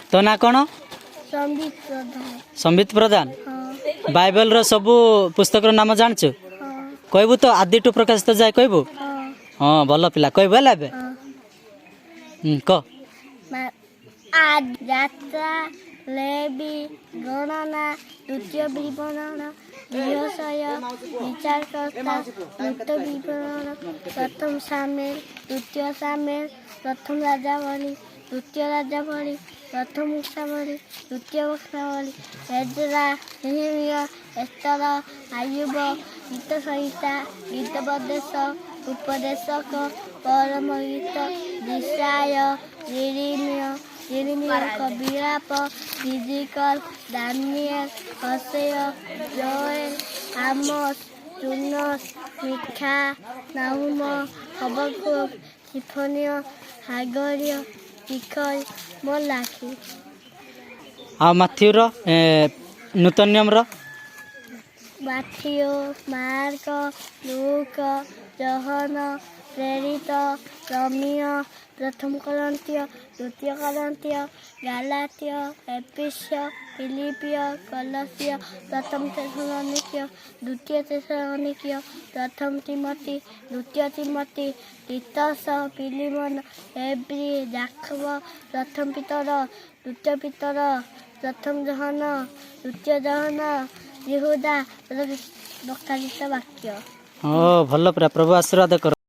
ତୋ ନାଁ କ'ଣ? ସମ୍ବିତ ପ୍ରଧାନ। ସମ୍ବିତ ପ୍ରଧାନ? ହଁ। ବାଇବେଲର ସବୁ ପୁସ୍ତକର ନାମ ଜାଣିଛୁ? ହଁ। କହିବୁ ତ? ଆଦିଠୁ ପ୍ରକାଶିତ ଯାଏ କହିବୁ? ହଁ। ହଁ, ଭଲ ପିଲା। କହିବୁ ହେଲା ଏବେ? ହଁ। କହ। ଆଦି, ଯାତ୍ରା, ଲେବି, ଗଣନା, ଦ୍ୱିତୀୟ ବିବରଣ, ଯିହୋଶୂୟ, ବିଚାରକର୍ତ୍ତା, ଦ୍ୱିତୀୟ ବିବରଣ, ପ୍ରଥମ ସାମୁଏଲ, ଦ୍ୱିତୀୟ ସାମୁଏଲ, ପ୍ରଥମ ରାଜାବଳୀ, ଦ୍ୱିତୀୟ ରାଜାବଳୀ, ପ୍ରଥମ ବଂଶାବଳୀ, ଦ୍ୱିତୀୟ ବଂଶାବଳୀ, ଏଜରା, ନିହିମିୟ, ଏସ୍ତର, ଆୟୁବ, ଗୀତ ସଂହିତା, ଗୀତୋପଦେଶ, ଉପଦେଶକ, ପରମ ଗୀତ, ଯିଶାଇୟ, ଯିରିମିୟ, ଯିରିମିୟଙ୍କ ବିଳାପ, ଯିହିଜିକଲ, ଦାନିଏଲ, ହୋଶେୟ, ଯୋଏଲ, ଆମୋସ, ଯୂନସ, ମୀଖା, ନାହୁମ, ହବକ୍କୁକ, ଯିଫନିୟ, ହାଗରୀୟ, ଜିଖରିୟ, ମଲାଖି। ଆଉ ମାଥିଉର, ନୂତନ ନିୟମର? ମାଥିଉ, ମାର୍କ, ଲୁକ, ଯୋହନ, ପ୍ରେରିତ, ରୋମୀୟ, ପ୍ରଥମ କରିନ୍ଥୀୟ, ଦ୍ୱିତୀୟ କରିନ୍ଥୀୟ, ଗାଲାତୀୟ, ଏଫିସୀୟ, ଫିଲିପୀୟ, କଲସୀୟ, ପ୍ରଥମ ଥେସଲନୀକୀୟ, ଦ୍ୱିତୀୟ ଥେସଲନୀକୀୟ, ପ୍ରଥମ ତୀମଥି, ଦ୍ୱିତୀୟ ତୀମଥି, ତୀତସ, ଫିଲିମୋନ, ଏବ୍ରୀ, ଯାକୁବ, ପ୍ରଥମ ପିତର, ଦ୍ୱିତୀୟ ପିତର, ପ୍ରଥମ ଯୋହନ, ଦ୍ୱିତୀୟ ଯୋହନ, ଯିହୁଦା, ପ୍ରକାଶିତ ବାକ୍ୟ। ଓ, ଭଲ ପୁରା। ପ୍ରଭୁ ଆଶୀର୍ବାଦ କର।